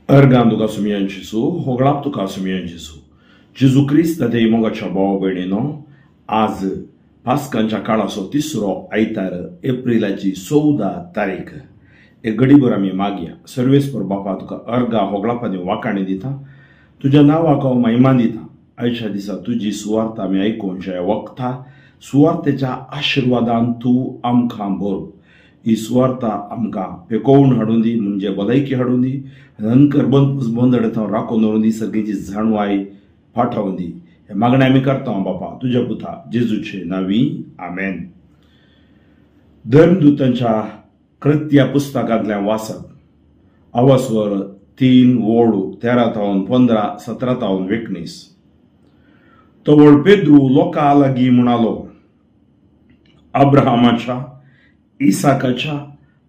Organ तुका सुमयान जेजू, होगळाप तुका सुमयान जेजू. जेजू क्रिस्त ते मोगाच्या भाव भयणीनो, आज पास्कांच्या काळाचो तिसरो आयतार, एप्रिलाची 14 तारीख. एक घडीभर आमी मागया. सर्वेस्पर बापा, तुका अर्गा होगळाप आनी वाकाणी दिता, तुज्या नांवाक हांव महिमा दिता. आयच्या दिसा तुजी सुवार्थ आमी आयकुच्या वखता सुवार्थेच्या आशिर्वादान तूं आमकां भर. ही सुवार्ता आमकां पेकोवन हाडून दी, म्हणजे भलायकी हाडून दी, अनकर बंद हांव राखून दवरून दी, सगळीची जाणवाय पाठोवन दी. हे मागणें आमी करता बापा तुज्या पुता जेजूचे नांवी, आमेन. धर्मदूतांच्या कृत्या पुस्तकांतल्यान वाचप. आवासवर 3 ओळ 13 15 17 19. तवळ पेद्रू लोकां लागीं म्हणालो, अब्राहमाच्या, इसाकाच्या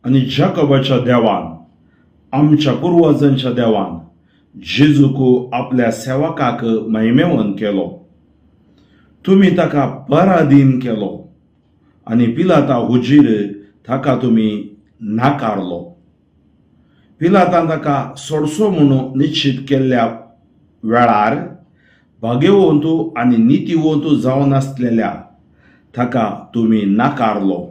आनी जाकोबाच्या देवान, आमच्या पुर्वजांच्या देवान जेजूक आपल्या सेवकाक महिमेवन केलो. तुमी ताका पराधीन केलो आनी पिलाता हुजीर ताका तुमी नाकारलो. पिलातान ताका सोडसो म्हणून निश्चित केल्ल्या वेळार भाग्यवंत आनी नितीवंत जावनासलेल्या ताका तुमी नाकारलो.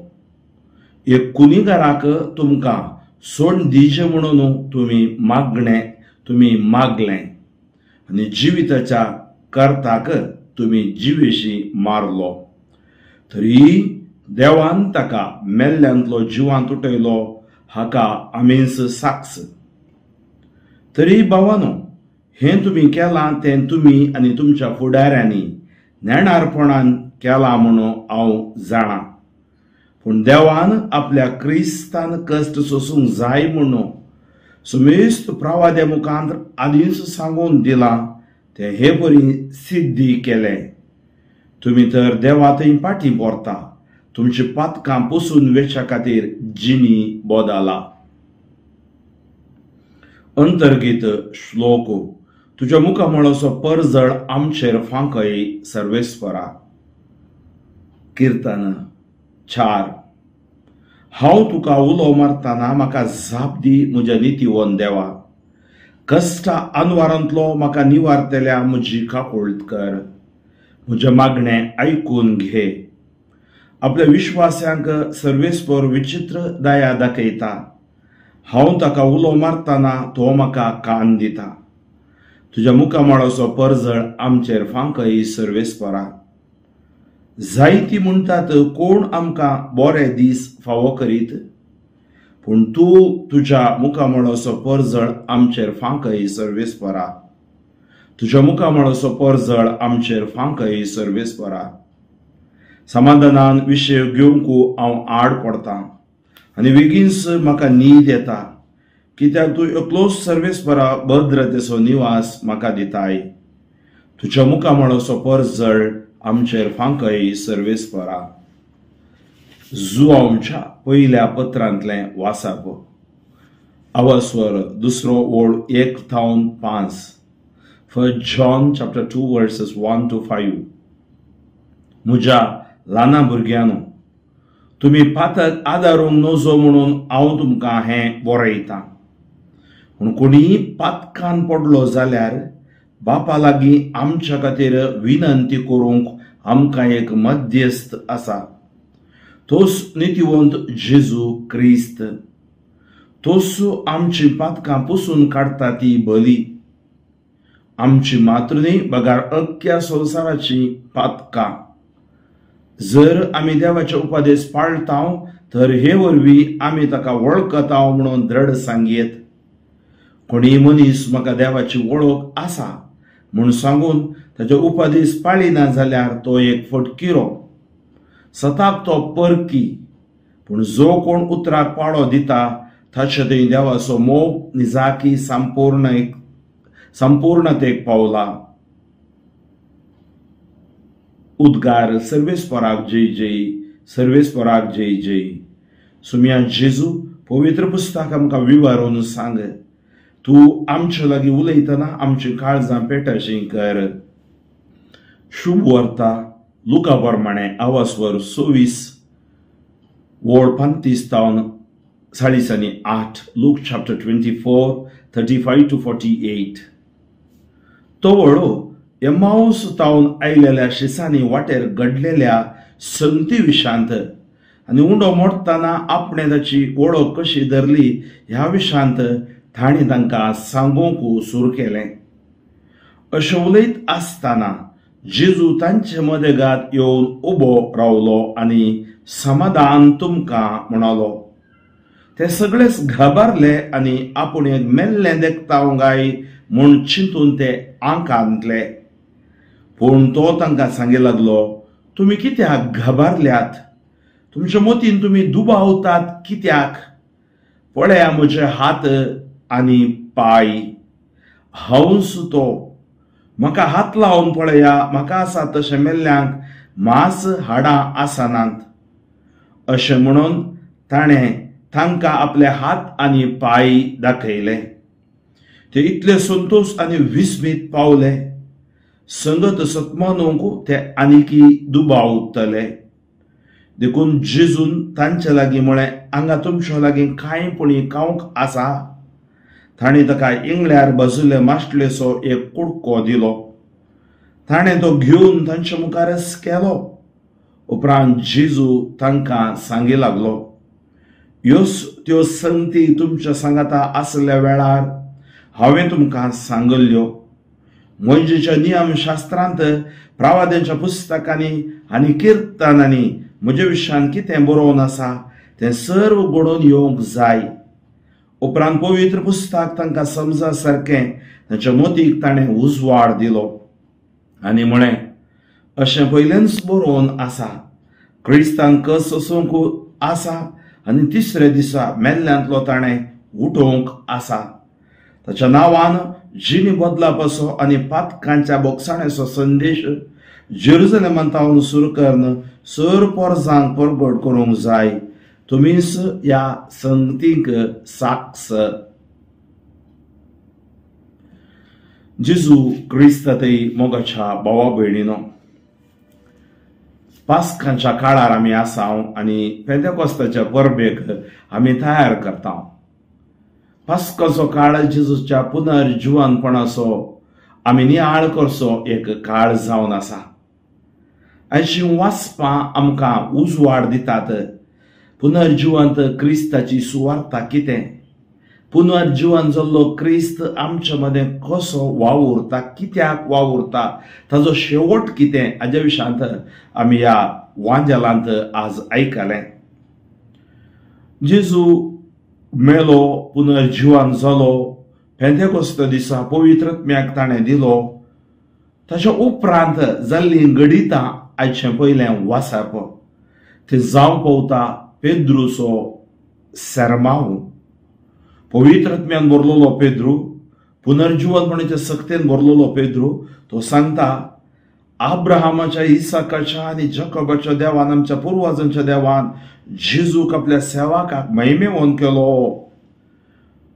एक कुनिगाराक तुमकां सोड दिवचें म्हणून तुमी मागलें आनी जिविताच्या कर्ताक तुमी जिवेशी मारलो. तरी देवान ताका मेल्ल्यांतलो जिवांत उठयलो, हाका आमीच साक्ष. तरी भावानो, हें तुमी केलां तें तुमी आनी तुमच्या फुडाऱ्यांनी नेणारपणान केलां म्हणून हांव जाणा. पूण देवान आपल्या क्रिस्तान कश्ट सोसूंक जाय म्हणून समेस्त प्रवाद्या मुखांत आदींच सांगून दिलां तें हे परी सिद्धी केलें. तुमी तर देवा थंय फाटीं व्हरता, तुमची पातकां पुसून वेच्या खातीर जिणी बदला. अंतर्गीत श्लोक. तुज्या मुखामळाचो परजळ आमचेर फांकय सर्वेस्परा. किर्तन 4. हांव तुका उलो मारतना म्हाका जाप दी म्हज्या नितीवन देवा. कश्टा अनवारांतलो म्हाका निवारतल्या म्हजी काकुळट कर. म्हजें मागणें आयकून घे. आपल्या विश्वास्यांक सर्वेस्पर विचित्र दया दाखयता. हांव ताका उलो मारतना तो म्हाका कान दिता. तुज्या मुखामळाचो परजळ आमचेर फांकय सर्वेस्परा. जायती म्हणटात कोण आमकां बरे दीस फावो करीत, पूण तूं तुज्या मुखामळाचो परजळ आमचेर फांकय सर्वेस्परा. तुज्या मुखामळाचो परजळ आमचेर फांकय सर्वेस्परा. समाधानान विशय घेवंक हांव आड पडटा आनी बेगीनच म्हाका न्हीद येता, कित्याक तूं एकलोच सर्वेस्परा भद्रतेचो निवास म्हाका दिताय. तुज्या मुखामळाचो परजळ आमचेर फांकय सर्वेस्परा. जुआंवच्या पयल्या पत्रांतलें वाचप. आवासवर 2 ओळ 1 5. 1 John chapter 2 verses 1 to 5. म्हज्या ल्हाना भुरग्यांनो, तुमी पातक आदारूंक नजो म्हणून हांव तुमकां हें बरयतां. पूण कोणीय पातकान पडलो जाल्यार बापा लागीं आमच्या खातीर विनंती करूंक आमकां एक मध्यस्थ आसा, तोच नितीवंत जेजू क्रिस्त. तोच आमची पातकां पुसून काडटा ती बली. आमची मातृ बगार अख्ख्या संवसाराची पातकां. जर आमी देवाचे उपदेश पाळता तर हे वरवीं आमी ताका वळखता म्हणून दृढ सांगयेत. कोणीय मनीस म्हाका देवाची वळख आसा म्हूण सांगून ताचे उपदेश पाळिना जाल्यार तो एक फटकिरो, सताक तो परकी. पूण जो कोण उतराक पाळो दिता ताचे थंय देवाचो मोग निजाकी संपूर्णतेक पावला. उद्गार. सर्वेस्पराक जय जय, सर्वेस्पराक जय जय. सुमया जेजू, पवित्र पुस्तक आमकां विवरून सांग, तूं आमचे लागीं उलयतना आमची काळजां पेटाशी कर. शुभ वार्ता लुका प्रमाणे आवासवर 26 ओळ 35 तावन 48. Luke chapter 24 35 to 48. तवळ एम्माऊस तावन आयलेल्या शिसांनी वाटेर घडलेल्या संगती विशांत आनी उंडो मोडटना आपणें ताची वळख कशी धरली ह्या विशांत तांणी तांकां सांगूंक सुरू केलें. अशें उलयत आसतना जेजू तांचे मदेगात येवन उबो रावलो आनी समाधान तुमकां म्हणालो. ते सगळेच घाबरले आनी आपूण एक मेल्लें देखता गाय म्हूण चिंतून ते आंकांतले. पूण तो तांकां सांगी लागलो, तुमी कित्याक घाबरल्यात? तुमच्या मतीन तुमी दुबावतात कित्याक? पळया म्हजे हात आनी पांय, हांवच तो. म्हाका हात लावन पळया, म्हाका आसा तशें मेल्ल्यांक मांस हाडां आसनात. अशें म्हणून ताणें तांकां आपले हात आनी पांय दाखयले. ते इतले संतोश आनी विस्मीत पावले, संगत सतमानूंक ते आनीकी दुबावतले. देखून जेजून तांचे लागीं म्हळें, हांगा तुमच्या लागीं कांय पुणी खावंक आसा? ताणें ताका इंगळ्यार बाजुले मासलेचो एक कुडको दिलो. ताणें तो घेवन तांच्या मुखारच केलो. उपरांत जेजू तांकां सांगी लागलो, ह्यो त्यो संगती तुमच्या सांगाता आसल्या वेळार हांवें तुमकां सांगल्ल्यो. मोयजेच्या नियमशास्त्रांत, प्रावाद्यांच्या पुस्तकांनी आनी किर्तनांनी म्हज्या विशयान कितें बरोवन आसा तें सर्व घडोवन येवंक जाय. उपरांत पवित्र पुस्तक तांकां समजा सारकें तांच्या मतीक ताणें उजवाड दिलो आनी म्हळें, अशें पयलेंच बरोवन आसा, क्रिस्तान कस सोसूंक आसा आनी तिसऱ्या दिसा मेल्ल्यांतलो ताणें उठोवंक आसा. ताच्या नांवान जिणी बदलापाचो आनी पातकांच्या बोगसाण्याचो संदेश जेरुजलेमांत सुरू करून सर पोरजांक परगट करूंक जाय. तुमीच ह्या संगतीक साक्ष. जेजू क्रिस्तातय मोगाच्या भावा भयणीनो, पास्कांच्या काळार आमी आसा आनी पेंतेकोस्ताच्या परबेक आमी तयार करता. पास्काचो काळ जेजूच्या पुनर्जिवनपणाचो आमी नियाळ करचो एक काळ जावन आसा. अशीं वाचपां आमकां उजवाड दितात. पुनर्जिवंत क्रिस्ताची सुवार्ता कितें, पुनर्जिवन जाल्लो क्रिस्त आमच्या मदें कसो वावुरता, कित्याक वावुरता, ताजो शेवट कितें, हाज्या विशयांत आमी ह्या वांजेलांत आज आयकलें. जेजू मेलो, पुनर्जिवन जालो, पेंतेकोस्त दिसा पवित्र आत्म्याक ताणें दिलो. ताच्या उपरांत जाल्लीं घडितां आयचें पयलें वाचप तें जावं पावता पेद्रूचो सेर्मांव. पवित्र आत्म्यान भरलेलो पेद्रू, पुनर्जिवनपणाच्या सक्तेन भरलेलो पेद्रू तो सांगता, आब्राहामाच्या, इसाकाच्या आनी जकोबाच्या देवान, आमच्या पुर्वजांच्या देवान जेजूक आपल्या सेवकाक महिमेवन केलो.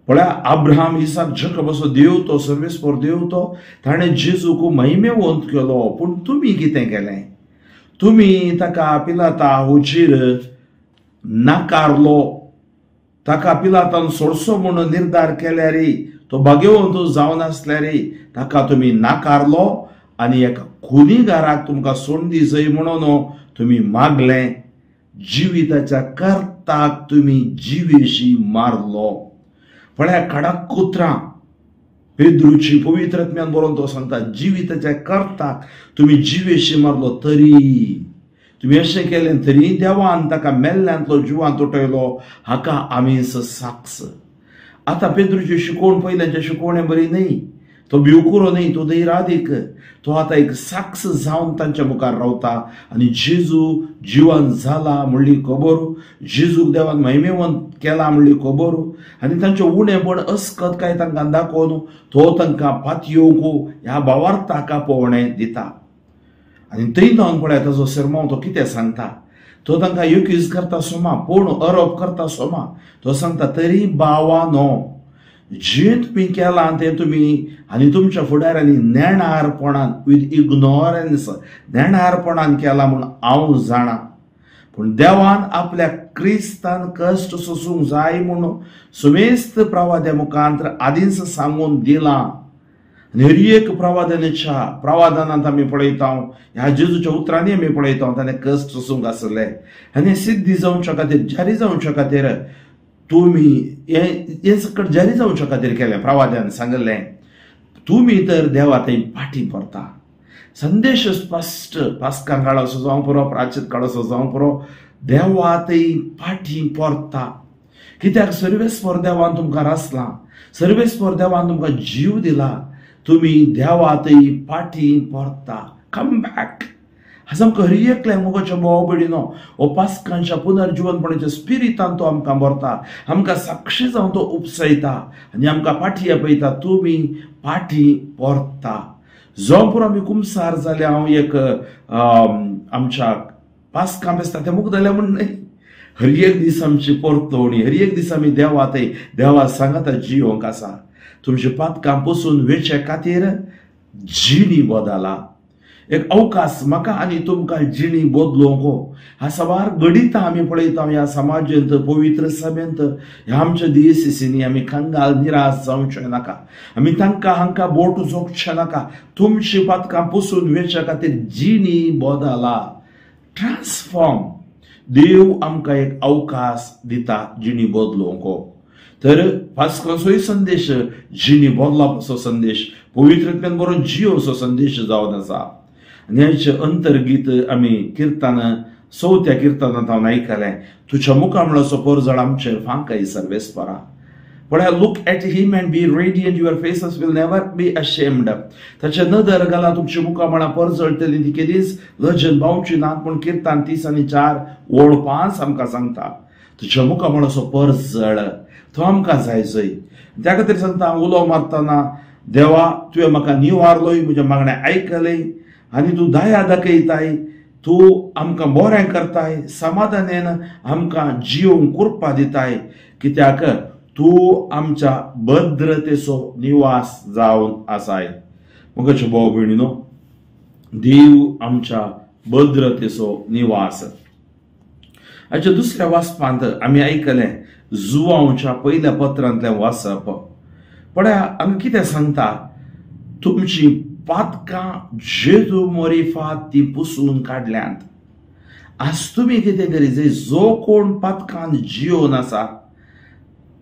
पळया, आब्राहाम, इसाक, जकोब असो देव तो, सर्वेस्पर देव तो, ताणें जेजूक महिमेवंत केलो. पूण तुमी कितें केलें? तुमी ताका पिलाता हुजीर नाकारलो. ताका पिलातान सोडसो म्हणून निर्धार केल्यार, तो भाग्यवंत जावन आसल्यार ताका तुमी नाकारलो आनी एका खुनीगाराक तुमकां सोंडी जय म्हणून तुमी मागलें. जिविताच्या कर्ताक तुमी जिवेशी मारलो. पळया, कडक उतरां पेद्रूची पवित्र आत्म्यान बरोवन तो सांगता, जिविताच्या कर्ताक तुमी जिवेशी मारलो, तरी तुमी अशें केलें तरी देवान ताका मेल्ल्यांतलो जिवांत उठयलो, हाका आमी साक्ष. आतां पेद्रूची शिकवण पयल्यांच्या शिकवणे बरी न्हय, तो भिवकुरो न्हय, तो धैरादीक, तो आतां एक साक्ष जावन तांच्या मुखार रावता. आनी जेजू जिवन जाला म्हणली खबर, जेजूक देवान महिमेवंत केला म्हणली खबर, आनी तांचें उणेपण अस्कत काय तांकां दाखोवन तो तांकां पातयेवंक ह्या भावार्थाक आपोवणें दिता. आनी थंय जावन पळय ताजो सेर्मांव तो कितें सांगता, तो तांकां एक्यूज करता सोमा, पूण आरोप करता सोमा. तो सांगता, तरी भावानो, जें तुमी केलां तें तुमी आनी तुमच्या फुडाऱ्यांनी नेणारपणान, विथ इग्नोरन्स, नेणारपणान केलां म्हूण हांव जाणा, पूण देवान आपल्या क्रिस्तान कश्ट सोसूंक जाय म्हणून सुमेस्त प्रवाद्या मुखांत आदींच सांगून दिलां. आनी हर एक प्रवादाच्या प्रवादानांत आमी पळयता, ह्या जेजूच्या उतरांनी आमी पळयता ताणें कश्ट सोसूंक आसले आनी सिद्धी जावच्या खातीर, जारी जावच्या खातीर तुमी हें सकट जारी जावच्या खातीर केलें. प्रवाद्यान सांगलें तुमी तर देवा थंय फाटीं पडटा. संदेश स्पश्ट, पास्कां काळ असो जावं पुरो, प्राचीत काळ असो जावं पुरो, देवा थंय फाटीं पडटा. कित्याक सर्वेस्पर देवान तुमकां रासलां, सर्वेस्पर देवान तुमकां जीव दिला, तुमी देवा थंय फाटीं पडटा. Come back. आज आमकां हर एकल्या मोगाच्या भाव भयणीनो हो पास्कांच्या पुनर्जिवनपणाच्या स्पिरितान तो आमकां भरता, आमकां साक्षी जावन तो उपसयता आनी आमकां फाटीं आपयता, तुमी फाटीं पडटा. जावं पुरो आमी कुमसार जाल्या, हांव एक आमच्या पास्कां बेसता तें मुख जाल्या म्हूण न्हय, हर एक दीस आमची परतवणी, हर एक दीस आमी देवा थंय देवा सांगाता जियोंक आसा. तुमची पातकां पसून वेचे खातीर जिणी बदला, एक अवकाश म्हाका आनी तुमकां जिणी बदलोवंक. ह्या साबार घडितां आमी पळयता ह्या समाजांत, पवित्र सभेंत, ह्या आमच्या दियसिसींनी आमी कंगाल निराश जावचें नाका, आमी तांकां हांकां बोट जोखचें नाका. तुमची पातकां पसून वेच्या खातीर जिणी बदला, ट्रान्सफॉर्म. देव आमकां एक अवकाश दिता जिणी बदलोवंक. तर पास्काचोय संदेश जिणी बदलापाचो संदेश, पवित्रत्यान बरो जियोचो संदेश जावन आसा. आनी हाचे अंतर्गीत आमी किर्तन चवथ्या किर्तनांत हांव आयकलें, तुज्या मुखामळाचो परजळ आमचेर फांकाय सर्वेस्परा. पळया, look at him and be radiant, your faces will never be ashamed. ताचे नदर घाला, तुमची मुखामळां परजळटली, ती केदीच लजन भावची नात. पूण किर्तन 30:4-5 आमकां सांगता तुज्या मुखामळाचो परजळ तो आमकां जाय जय. त्या खातीर सांगता, हांव उलो मारतना देवा तुवें म्हाका निवारलोय, म्हज्या मागणें आयकलें आनी तूं दया दाखयताय, तूं आमकां बरें करताय, समाधानेन आमकां जियोंक कृपा दिताय, कित्याक तूं आमच्या भद्रतेचो निवास जावन आसाय. मोगाचे भाव भयणीनो, देव आमच्या भद्रतेचो निवास. हाच्या दुसऱ्या वाचपांत आमी आयकलें जुवांवच्या पयल्या पत्रांतलें वाचप. पळया हांगा कितें सांगता, तुमची पातकां जेजू मोरिफात ती पुसून काडल्यांत. आज तुमी कितें करी जाय, जो कोण पातकान जियोन आसा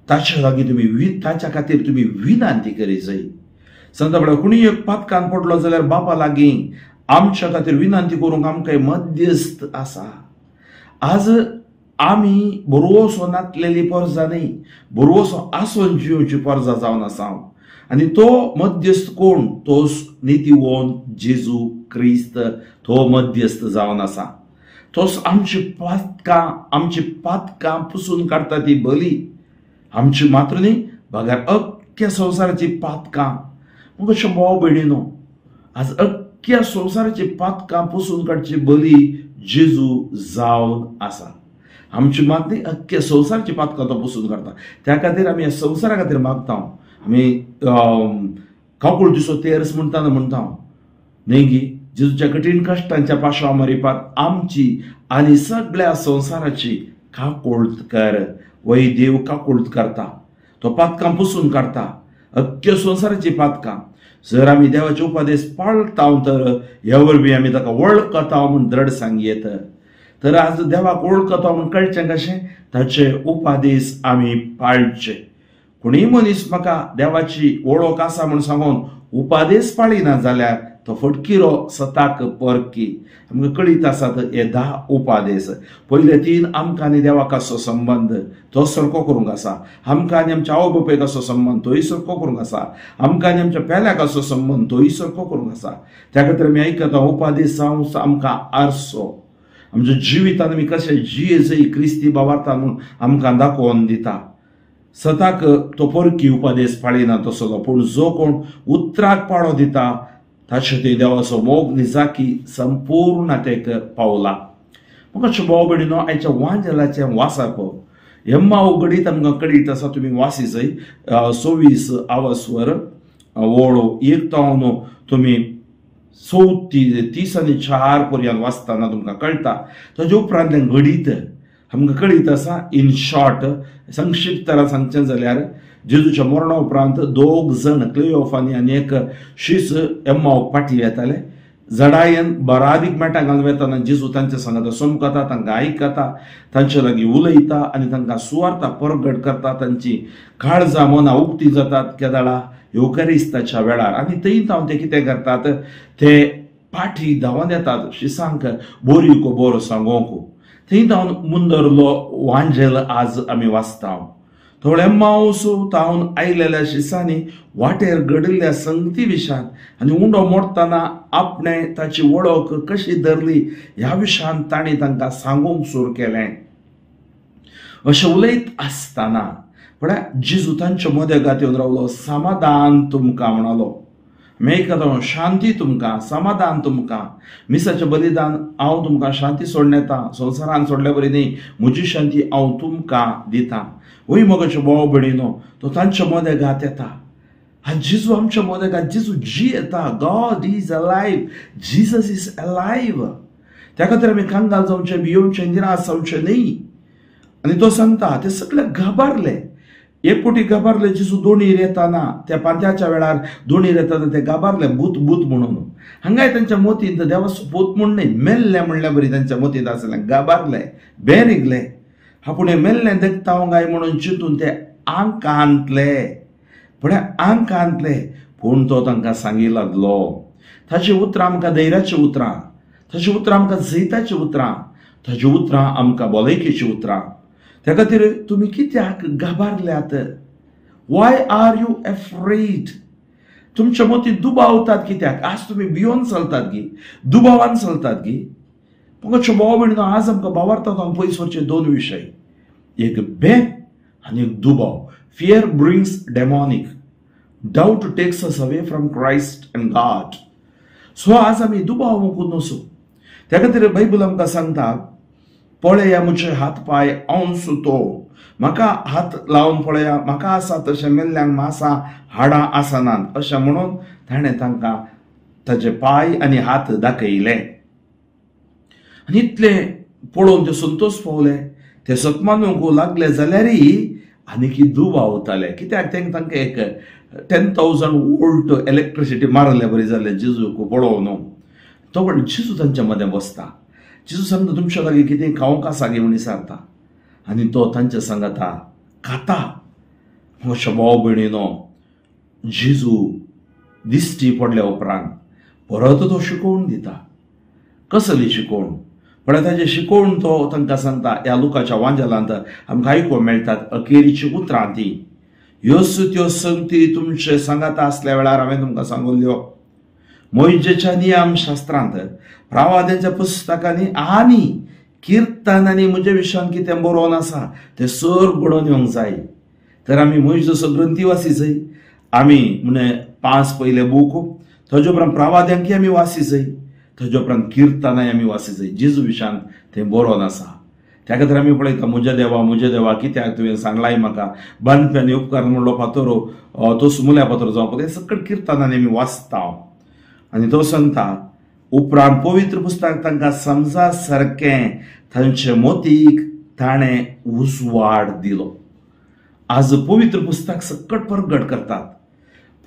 ताच्या लागीं तुमी ताच्या खातीर तुमी विनंती करी जाय. सांगता पळय, कोणूय एक पातकान पडलो जाल्यार बापा लागीं आमच्या खातीर विनंती करूंक आमकां मध्यस्थ आसा. आज आमी बरोसो नातलेली परजा न्हय, बरोसो आसून जियोची परजा जावन आसा. आनी तो मध्यस्थ कोण, तो नितीवंत जेजू क्रिस्त तो मध्यस्थ जावन आसा. तोच आमची पातकां, आमची पातकां पुसून काडटा ती बली, आमची मात्र न्ही बगर अख्ख्या संवसाराची पातकां. मग अशें भाव भयणीनो, आज अख्ख्या संवसाराची पातकां पुसून काडची बली जेजू जावन आसा. आमची मात न्ही, अख्ख्या संवसाराची पातकां तो पुसून काडटा. त्या खातीर आमी ह्या संवसारा खातीर मागता, आमी काकुळटीचो तेर्स म्हणटाना म्हणटा न्हय गी, जेजूच्या कठीण कश्टांच्या पाशांव मरिपात आमची आनी सगळ्या संवसाराची काकुळट कर. वय देव काकुळट करता, तो पातकां पुसून काडटा, अख्ख्या संवसाराची पातकां. जर आमी देवाचे उपदेश पाळटा तर ह्या वरवीं आमी ताका वळखता म्हूण दृढ सांगयेत. तर आज देवाक वळखता म्हूण कळचें कशें, ताचे उपदेश आमी पाळचे. कोणीय मनीस म्हाका देवाची वळख आसा म्हूण सांगून उपदेश पाळिना जाल्यार तो फटकिरो सताक परकी. आमकां कळीत आसात हे 10 उपदेश. पयले 3 आमकां आनी देवाक आसचो संबंद तो सारको करूंक आसा, आमकां आनी आमच्या आवय बापायक आसचो संबंद तोय सारको करूंक आसा, आमकां आनी आमच्या पेल्याक आसचो संबंद तोय सारको करूंक आसा. त्या खातीर आमी आयकता उपदेश आमकां आरसो, आमच्या जिवितान आमी कशें जियेचें क्रिस्ती बाबार्ता म्हूण आमकां दाखोवन दिता. सताक तो परकी उपदेश पाळिना तसलो, पूण जो कोण उतराक पाळो दिता ताचे ते देवाचो मोग निजाकी संपूर्णतेक पावला. म्हाका भाव भयणीनो, आयच्या वांजेलाचें वाचप हेम्मा उगडीत आमकां कळीत आसा. तुमी वासीचय 26 आवस्वर ओळो 1 तावन तुमी 34 आणि 4 पर्यंत वाचताना तुमकां कळटा. ताजे उपरांतलें घडीत आमकां कळीत आसा, इन शॉर्ट संक्षिप्त तरा सांगचें जाल्यार जेजूच्या मरणा उपरांत दोग जण क्लेओफानी आनी एक शीस एम्मावक फाटली येताले. जडायेन बरादीक मेटां घालून वेताना जेजू तांच्या सांगाता समकता, तांकां आयकता, तांचे लागीं उलयता आनी तांकां सुवार्ता परगट करता. तांची काळजां मनां उक्ती जातात केदाळा येवकारिस्ताच्या वेळार. आनी थंय तावन ते कितें करतात, ते पाठी धांवन येतात शिसांक बोरी खबर सांगोंक. थंय तावन मुंदरलो वांजेल आज आमी वाचता. थोडे मावस तावन आयलेल्या शिसांनी वाटेर घडिल्ल्या संगती विशान आनी उंडो मोडटना आपणे ताची वळख कशी धरली ह्या विशान तांणी तांकां सांगूंक सुरू केलें. अशें उलयत आसतना पळय जेजू तांच्या मदेगात येवन रावलो. समाधान तुमकां म्हणालो. मेकतो शांती तुमकां, समाधान तुमकां. मिसाचें बलिदान हांव तुमकां शांती सोडून येता, संवसारान सोडल्या बरी न्ही, म्हजी शांती हांव तुमकां दिता. वय मगोचे भाव भयणीनो, तो तांच्या मदेगात येता. आनी जेजू आमच्या मदेगात, जेजू जी येता. God is alive, Jesus is alive. त्या खातीर आमी कांगाल जावचें, भियोवचें, निराश जावचें न्ही. आनी तो सांगता ते सगळे घाबारले, एक कोटी घाबारले. जेजू दोणीर येताना त्या पांत्याच्या वेळार दोणीर येताना ते घाबारले, भूत भूत म्हणून. हांगाय तांच्या मोतींत देवाचो भूत म्हूण न्हय, मेल्ले म्हणल्या बरी तांच्या मोतींत आसलें. घाबारले, बेरिगले, आपूण हें मेल्लें देखता काय म्हणून चिंतून ते आंकांतले, पळय आंकांतले. पूण तो तांकां सांगी लागलो. ताची उतरां आमकां धैर्याचीं उतरां, ताची उतरां आमकां जैताचीं उतरां, ताची उतरां आमकां भलायकेचीं उतरां. त्या खातीर तुमी कित्याक घाबारल्यात? Why are you afraid? तुमच्या मतीं दुबावतात कित्याक? आज तुमी भियोन चलतात गी, दुबावान चलतात गी? पंगडच्या भाव भयणीनो, आज आमकां भावार्थांत हांव पयस वचचे दोन विशय, एक भंय आनी एक दुबाव. Fear brings demonic, doubt takes us away from Christ and God. So आज आमी दुबाव मुकून नसू. त्या खातीर बायबल आमकां सांगता, पळया म्हजे हात पांय अंश तो, म्हाका हात लावन पळया, म्हाका आसा तशें मेल्ल्यांक मासां हाडां आसनात, अशें म्हणून ताणें तांकां ताजे पांय आनी हात दाखयले. आनी इतलें पळोवन ते संतोश पावले. ते सतमानूंक लागले जाल्यारय आनीक दुबावताले. कित्याक तांकां तांकां एक 10,000 वोल्ट इलेक्ट्रिसिटी मारले बरी जालें जेजूक पळोवन. तो पण जेजू तांच्या मदें बसता. जेजू सांगता तुमच्या लागीं कितें खावंक आसा गे म्हूण विचारता आनी तो तांच्या सांगाता खाता. म्हज्या भाव भयणीनो, जेजू दिश्टी पडल्या उपरांत परत तो शिकोवन दिता. कसली शिकोवण? पण ताजें शिकोवन तो तांकां सांगता. ह्या लुकाच्या वांजेलांत आमकां आयकूंक मेळटात अखेरीची उतरां ती. ह्यो त्यो संगती तुमचे सांगाता आसल्या वेळार हांवें तुमकां सांगल्यो. मोयजेच्या नियम शास्त्रांत, प्रवाद्यांच्या पुस्तकांनी आनी किर्तनांनी म्हज्या विशयान कितें बरोवन आसा तें सर घडोवन येवंक जाय. तर आमी मोयजेचो ग्रंथी वासी जाय. आमी म्हणे 5 पयले बूक, ताजे उपरांत प्रवाद्यांकी आमी वासी जाय, ताजे उपरांत किर्तनांय आमी वासी जाय. जेजू विशयान तें बरोवन आसा. त्या खातीर आमी पळयता, म्हज्या देवा म्हज्या देवा कित्याक तुवें सांगलाय म्हाका, बांदप्यांनी उपकार म्हणलो फातोरो तो सुमुल्या फातोरो जावपाक. हें सगळें किर्तनांनी आमी वाचता. आनी तो सांगता उपरांत पवित्र पुस्तक तांकां समजा सारकें तांचे मोतीक ताणें उजवाड दिलो. आज पवित्र पुस्तक सकट परगट करतात,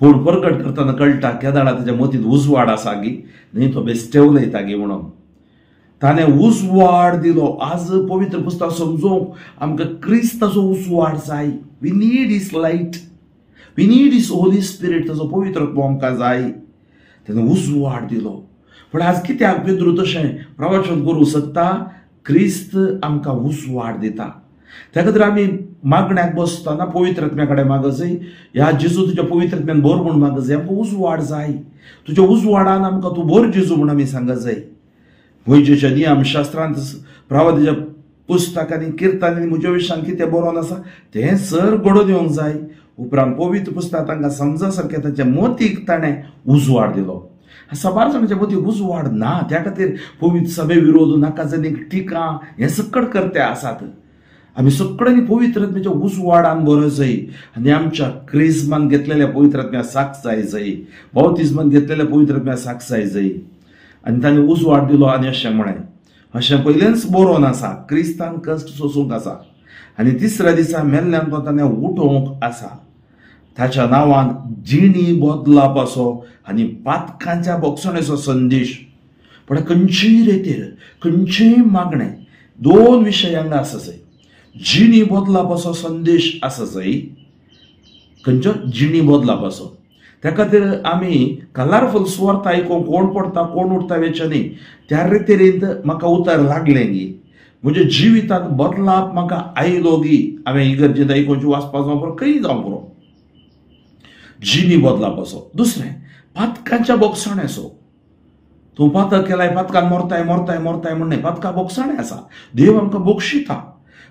पूण परगट करतना कळटा केदाळा ताच्या मोतींत उजवाड आसा गी न्ही, तो बेश्टे उलयता गी म्हणून. ताणें उजवाड दिलो. आज पवित्र पुस्तक समजूंक आमकां क्रिस्ताचो उजवाड जाय. We need his light, we need his Holy Spirit. ताचो पवित्र आमकां जाय. ताणें उजवाड दिलो. पूण आज कित्याक पेद्रू तशें प्रवचन करूंक शकता? क्रिस्त आमकां उजवाड दिता. त्या खातीर आमी मागण्याक बसतना पवित्र आत्म्या कडेन मागजय, ह्या जेजू तुज्या पवित्र आत्म्यान भर म्हूण मागजय. आमकां उजवाड जाय, तुज्या उजवाडान आमकां तूं भर जेजू म्हूण आमी सांगजय. मोयजेच्या नियम शास्त्रांत, प्रवाद्याच्या पुस्तकांनी, किर्तनांनी म्हज्या विशयान कितें बरोवन आसा तें सर घडोवन येवंक जाय. उपरांत पवित्र पुस्तक तांकां समजा सारकें तांच्या मोतीक ताणें उजवाड दिलो. साबार जाणांच्या मोतीक उजवाड ना. त्या खातीर पवित्र सभे विरोध, नाका जाणीक टिका हें सकट करते आसात. आमी सगळ्यांनी पवित्र आत्म्याच्या उजवाडान बरो जाय आनी आमच्या क्रिज्मान घेतलेल्या पवित्र आत्म्या साक्ष जाय जाय, बाप्तिज्मान घेतलेल्या पवित्र आत्म्या साक्ष जाय जाय. आनी ताणें उजवाड दिलो आनी अशें म्हळें, अशें पयलेंच बरोवन आसा. क्रिस्तान कश्ट सोसूंक आसा आनी तिसऱ्या दिसा मेल्ल्यान तो ताणें उठोवंक आसा. ताच्या नांवान जिणी बदलापाचो आनी पातकांच्या बोगसणेचो संदेश. पण खंयचीय रेतीर खंयचेय मागणें दोन विशय हांगा आसा जाय. जिणी बदलापाचो संदेश आसा जाय, खंयचो जिणी बदलापाचो. त्या खातीर आमी कलरफूल सुवार्थ आयकूंक कोण पडटा कोण उरता वेचें न्ही. त्या रितीरींत म्हाका उतर लागलें गी, म्हज्या जिवितांत बदलाप म्हाका आयलो गी. हांवें इगर्जेंत आयकोवची वाचपाक जावं पुरो, खंय जावं पुरो, जिणी बदलापाचो. दुसरें पातकांच्या बोगसण्याचो. तूं पातक केलाय, पातकान मरताय मरताय मरताय म्हण न्हय, पातकां बोगसणें आसा, देव आमकां बोगशिता.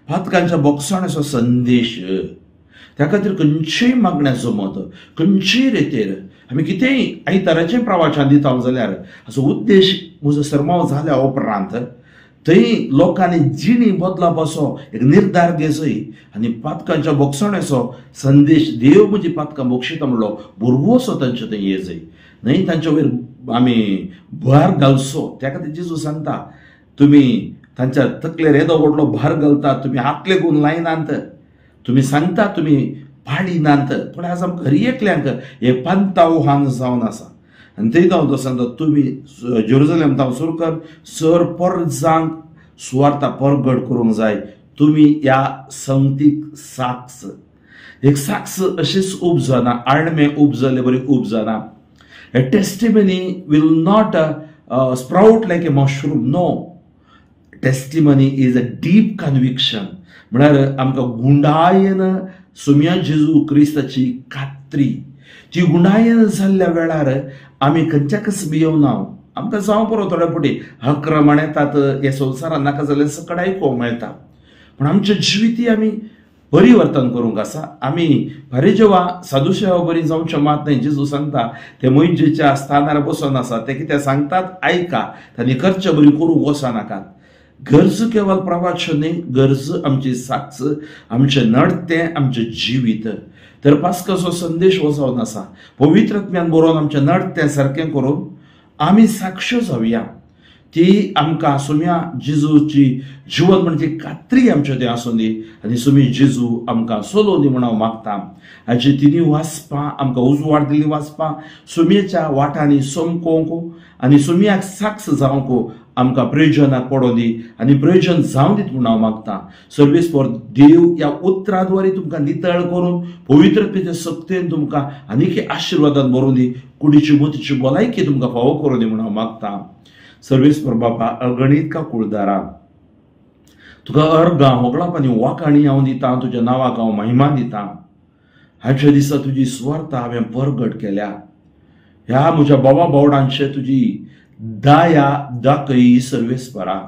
पातकांच्या बोगसण्याचो संदेश. त्या खातीर खंयचेय मागण्याचो मत खंयचेय रेतीर आमी कितेंय आयताराचें प्रवाचन दिता जाल्यार हाचो उद्देश म्हजो सरमाव जाल्या उपरांत थंय लोकांनी जिणी बदलापाचो एक निर्धार घेसय आनी पातकांच्या बोगसण्याचो संदेश देव म्हजी पातकां बोगशिता म्हणलो भरवंसो तांचे थंय ये जाय न्हय, तांचे वयर आमी भार घालचो. त्या खातीर जेजू सांगता तुमी तांच्या तकलेर येदो व्हडलो भार घालता, तुमी हात लेगून लायनात, तुमी सांगता तुमी पाळिनात. पूण आज आमकां हर एकल्यांक हे पंतावहान जावन आसा. आनी थंय जावन तो सांगता तुमी जेरुजलेम तावन सुरू कर सर परजांक सुवार्ता परगट करूंक जाय. तुमी ह्या संगतीक साक्ष. एक साक्ष अशीच उपजना, आडमें उपजले बरी उपजना. A testimony will not sprout like a mushroom. No. Testimony is a deep conviction. म्हळ्यार आमकां गुंडायेन सुम्या जेजू क्रिस्ताची खात्री. ती गुंडायेन जाल्ल्या वेळार आमी खंयच्याकच भियोवना. आमकां जावं पुरो थोडे फावटी अक्रमण येतात, हे संवसारान नाका जाल्यार सकट आयकूंक मेळटा, पूण आमच्या जिविती आमी परिवर्तन करूंक आसा. आमी फारीजेवा साधुशेवा बरी जावचें मात न्हय. जेजू सांगता ते मोहिजेच्या स्थानार बसून आसा, ते कितें सांगतात आयका, तांणी करचे बरी करूंक वचनाकात. गरज केवल प्रवाचन न्हय, गरज आमची साक्ष, आमचें नडतें, आमचें जिवीत. तर पास्काचो संदेश हो जावन आसा पवित्रत्म्यान बरोवन आमचें नडतें सारकें करून आमी साक्ष जावया. ती आमकां सुम्या जेजूची जिवन म्हणजे खात्री आमच्या तें आसूं दी आनी सुमी जेजू आमकां सोलोवं दी म्हूण हांव मागता. हाची तिनी वाचपां आमकां उजवाड दिल्ली वाचपां सुमयेच्या वाटांनी समकोवंक आनी सुमयाक साक्ष जावंक आमकां प्रयोजनाक पडों दी आनी प्रयोजन जावं दीत म्हूण हांव मागता. सर्वेस्पर देव ह्या उतरा द्वारे तुमकां नितळ करून पवित्रतेच्या सक्तेन तुमकां आनीक आशिर्वादान भरून दी, कुडीची मोतीची भलायकी तुमकां फावो करूं दी म्हूण हांव मागता. सर्वेस्पर बापा अगणीत का कुळदारा, तुका अर्गां होगळाप आनी वाखाणी हांव दितां, तुज्या नांवाक हांव महिमा दितां. हाच्या दिसा तुजी सुवार्ता हांवें परगट केल्या. ह्या म्हज्या बाबा बावडांचे तुजी दया दाखय सर्वेस्परा.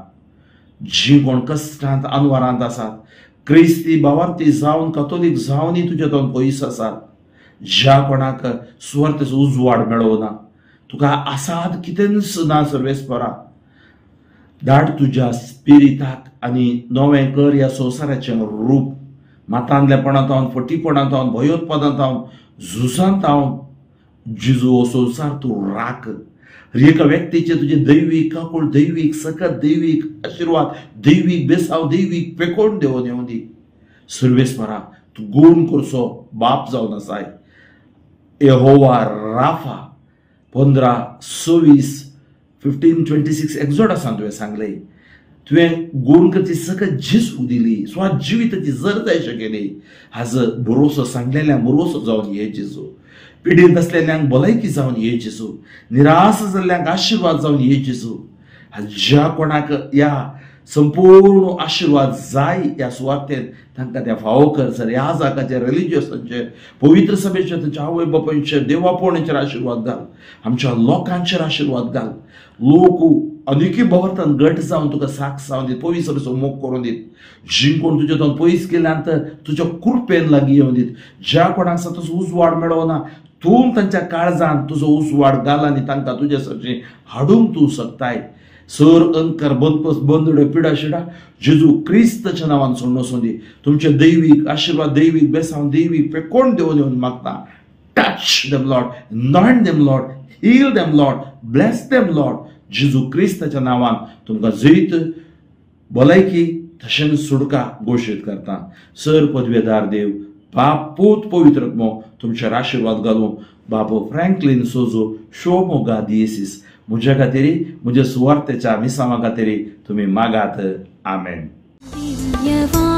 जी कोण कश्टांत अनवारांत आसात, क्रिस्ती भावार्थी जावन कथोलीक जावनय तुज्या तोंड पयस आसात, ज्या कोणाक सुवार्थेचो उजवाड मेळोना, तुका आसात कितेंच ना सर्वेस्परा. धाड तुज्या स्पिरिताक आनी नवें कर ह्या संवसाराचें रूप. मातांतलेपणांत, फटीपणांत, भयोत्पादांत, झुजांत जेजू हो संवसार तूं राख. एका व्यक्तीचे तुजे दैवीक काकूळ, दैवीक सकत, दैवीक आशिर्वाद, दैवीक बेसाव, दैवीक पेकोण देवोन येवं दी. सर्वेस्परा तूं गुण करचो बाप जावन आसाय. यहोवा राफा 15:26 15:26 एक्झोडसान तुवें सांगलें, तुवें गुण करची सकत जेजू दिली, स्वा जिविताची जरदायश केली. आज भरोसो सांगलेल्या भरोसो जावन ये जेजू, पिडीत आसलेल्यांक भलायकी जावन ये जेजू, निराश जाल्ल्यांक आशिर्वाद जावन ये जेजू. आज ज्या कोणाक ह्या संपूर्ण आशिर्वाद जाय ह्या सुवातेन तांकां त्या फावो कर सर. ह्या जागाचेर रिलिजियसांचेर, पवित्र सभेचेर, तांच्या आवय बापायचेर, देवापोणाचेर आशिर्वाद घाल, आमच्या लोकांचेर आशिर्वाद घाल. लोक अनिकी भोंवतान घट जावन तुका साक्ष जावन दीत, पवित्र सभेचो मोग करून दीत. जी कोण तुज्या तोंड पयस केल्यान तर तुज्या कृपेन लागीं येवन दीत. ज्या कोणाक तुजो उजवाड मेळोना तूं तांच्या काळजान तुजो उजवाड घाल आनी तांकां तुज्या सरचें हाडूंक तूं शकताय. सर अंकर बंदपस बंदडे पिडा शिडा जेजू क्रिस्ताच्या नांवान सोडून वचूं दी. तुमचे दैवीक आशिर्वाद, दैवीक बेसांव, दैवीक पेकोण देवून येवन मागता. Touch them Lord, anoint them Lord, heal them Lord, bless them Lord. जेजू क्रिस्ताच्या नांवान तुमकां जैत भलायकी तशेंच सुडका घोशीत करता. सर पदवेदार देव बाप पूत पवित्र आत्मो तुमचेर आशिर्वाद घालूं. बाबू फ्रँकलीन सोजो शिवमोगा दियेसीस म्हज्या खातीर, म्हज्या सुवार्थेच्या मिसांवा खातीर तुमी मागात. आमेन.